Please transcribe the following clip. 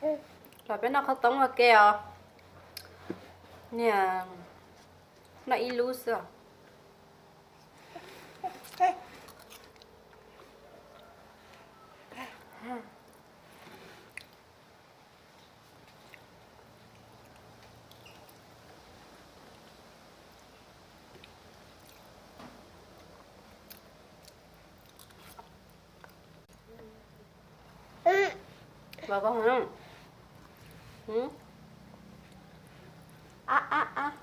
Los peb noj qhov toob ua ke os. Niag noj ib lub xwb os. Los koj, ab ab ab.